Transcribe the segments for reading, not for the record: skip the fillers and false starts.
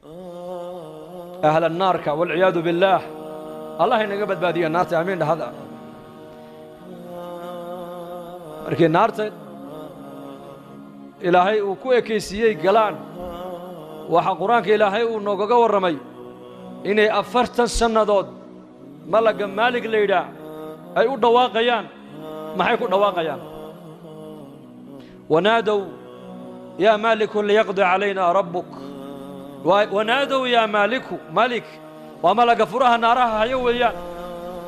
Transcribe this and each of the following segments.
Ahla naarka walciyaadu billaah, Allah inaga badbaadiya naarta, aamiin dhahada. Markii naarta Ilaahay uu ku ekaysiiyey galaan, waxaa Qur-aanka Ilaahay uu noogaga warramay inay 40 sannadood malagga Maalig la yidhaah ay u dhawaaqayaan. Maxay ku dhawaaqayaan? Wanaadow yaa maaliku liyaqdi calaynaa rabbuk. Wanaadow yaa maaliku, maalik waa malagga furaha naaraha hayo weeyaan.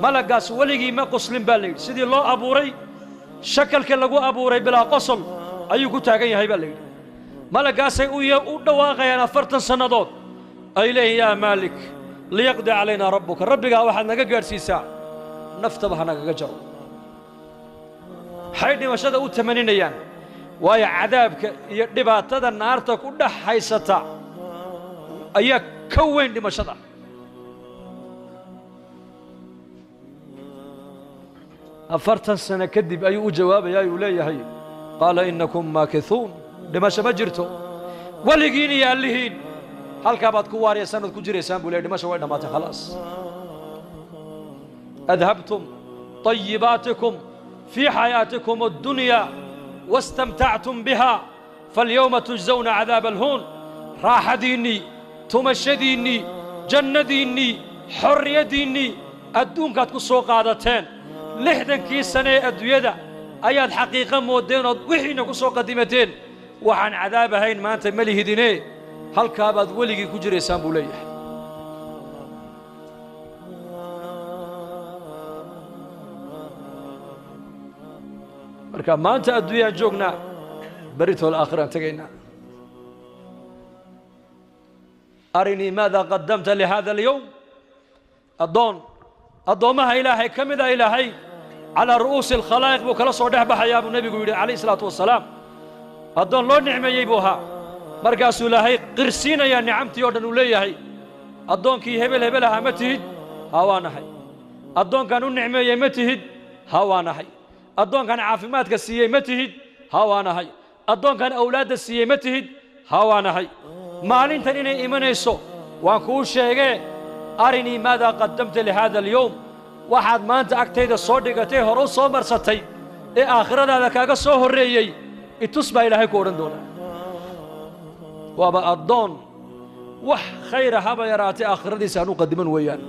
Malaggaas weligii ma qoslin baa la yidhi. Sidii loo abuuray, shakalka lagu abuuray bilaa qosol ayuu ku taagan yahay baa la yidhi. Malaggaasay u dhawaaqayaan 40 sannadood, ay leeyihin yaa maalik liyaqdi calaynaa rabbuka, rabbigaa waxaad naga gaadhsiisaa naftaba ha nagaga jaro. Maxay dhimashada u tamaninayaan? Waayo cadaabka iyo dhibaatada naarta ku dhex haysata ayaa ka weyn dhimashada. 40 sano kadib ayuu u jawaabayaa, uu leeyahay qaala innakum maakithuun, dhimasho ma jirto, weligiin iyo allihiin halkaa baad ku waaryaysaan ood ku jiraysaan buu leeyahy. Dhimasho way dhammaatay khalaas. Adhabtum طayibaatikum fii xayaatikum addunyaa wastamtactum biha falyawma tujzawna cadaaba alhuun. Raaxadiinnii, tumashadiinnii, jannadiinnii, xorriyaddiinnii adduunkaad ku soo qaadateen. 60kii sane ee adduunyada ayaad xaqiiqo mooddeen ood wixiinna ku soo qadimateen. Waxaan cadaab ahayn maanta ma lihidine, halkaa baad weligii ku jiraysaan buu leeyahay. Marka maanta adduunyaan joognaa, beritool aakhiraan tegaynaa. Arinii maada qadamta lihada alyowm. Addoon addoommaha Ilaahay ka mida Ilaahay calaa ru'uusi alkhalaa'iq buu kala soo dhex baxayaa buu nebigu yidhi calayhi isalaatu wasalaam. Addoon loo nicmeeyey buu ahaa. Markaasuu Ilaahay qirsiinayaa nicamtii oo dhan uu leeyahay, addoonkii hebel hebel ahaa ma tihid? Haa waa nahay. Addoonkan u nicmeeyey ma tihid? Haa waa nahay. Addoonkan caafimaadka siiyey ma tihid? Haa waa nahay. Addoonkan awlaadda siiyey ma tihid? Haa waa nahay. Maalintan inay imanayso waan kuu sheegee, arinii maadaa qadamta lihaada alyowm. Waxaad maanta agtayda soo dhigatay, hore u soo marsatay ee aakhiradaada kaaga soo horreeyey itus baa Ilaahay ku odhan doonaa. Waaba addoon wax khayra haba yaraatay aakhiradiisa aan u qadiman weeyaan.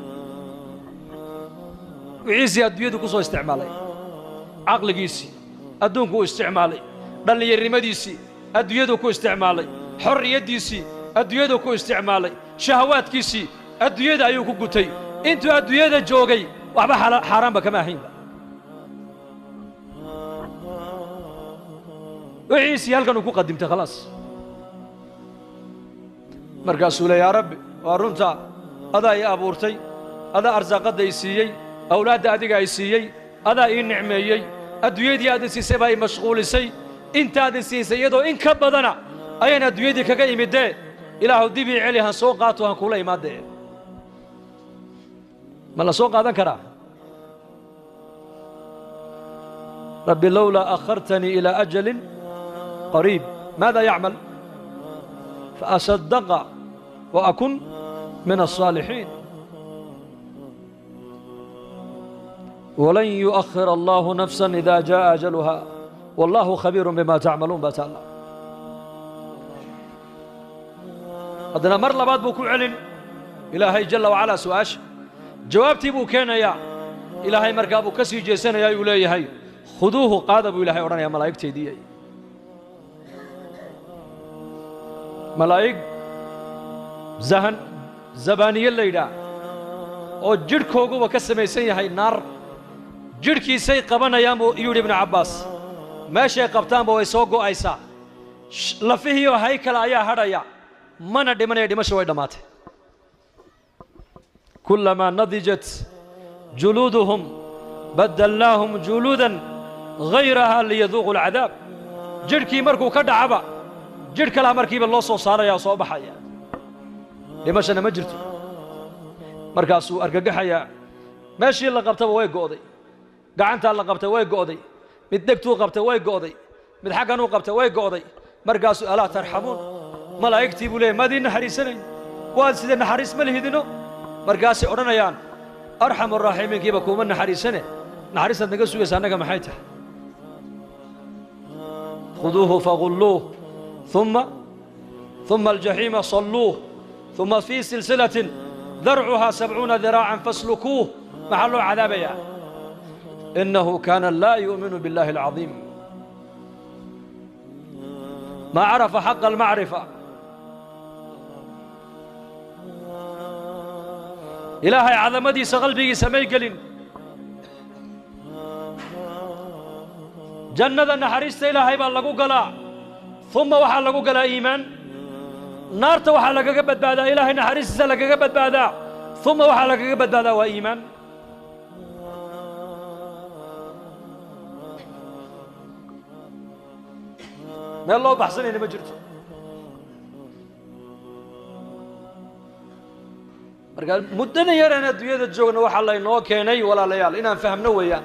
Wixiisii adduunyadu ku soo isticmaalay, caqligiisii adduunku u isticmaalay, dhallinyarnimadiisii adduunyadu ku isticmaalay, xorriyaddiisii adduunyadu ku isticmaalay, shahawaadkiisii adduunyada ayuu ku gutay. Intuu adduunyada joogay waxba xaaraanba kama ahaynba. Wixiisii halkan uu ku qadimtay khalaas. Markaasuu le yaa Rabbi, waa runtaa, adaa ii abuurtay, adaa arsaaqadda i siiyey, awlaadda adiga i siiyey, adaa ii nicmeeyey, adduunyadii aad i siisay baa i mashquulisay, intaad i siisay iyadoo in ka badana ayaan adduunyadii kaga imidee, Ilaahu dib ii celi, han soo qaato, han kuula imaadee. Ma la soo qaadan karaa? Rabbi lowlaa akhartanii ilaa ajalin qariib. Maada yacmal? Faasadaqa wa akun min alsaalixiin. Walan yu'akhir allahu nafsan ida jaa'a ajaluha wallahu khabiirun bima tacmaluun baa taalla. Haddana mar labaad buu ku celin Ilaahay jalla wacalaa su'aasha, jawaabtii buu keenayaa. Ilaahay markaa buu ka sii jeesanayaa, uu leeyahay khuduuhu, qaada buu Ilahay odhanayaa malaa'igteydii. Malaa'ig zahan zabaaniye la yidhaah oo jidhkooguba ka samaysan yahay naar, jidhkiisay qabanayaan buu yidhi Ibnu Cabbaas. Meeshay qabtaanba way soo go'aysaa, lafihiioo haykala ayaa hadhaya, mana dhimanaya, dhimasho way dhammaatay. Kullamaa nadijat juluuduhum baddalnaahum juluudan hayrahaa liyaduuqu alcadaab. Jidhkii markuu ka dhacaba jidh kalaa markiiba loo soo saaraya oo soo baxaya, dhimashana ma jirto. Markaasuu argagaxayaa, meeshii la qabtaba way go'day, gacantaa la qabtay way go'day, mid dhegtuu qabtay way go'day, mid xagganuu qabtay way go'day. Markaasuu alaa tarxamuun, malaa'igtii buu leeyay, maad ii naxariisanayn? Waa sidee? Naxariis ma lihidino. Markaasay odhanayaan: Arxamu raaximiinkiiba kuuma naxariisane, naxariistaad naga sugaysa annaga maxay tahay? Khuduuhu fagulluuh, ثم الجحيم صلوه، ثم في سلسلة ذرعها 70 ذراعا فاسلكوه. Maxaa loo cadaabayaa? إنه كان لا يؤمن بالله العظيم، ما عرف حق المعرفة. Ilaahay cadamadiisa qalbigiisa may gelin. Jannada naxariista Ilaahay baa lagu galaa, uma waxaa lagu galaa iimaan. Naarta waxaa lagaga badbaadaa Ilaahay naxariistiisa lagaga badbaadaa, uma waxaa lagaga badbaadaa waa iimaan. Meel loo baxsanayna ma jirto. Marka muddada yaraan adduunyada joogna, waxaa laynoo keenay, walaalayaal, inaan fahmno weeyaan.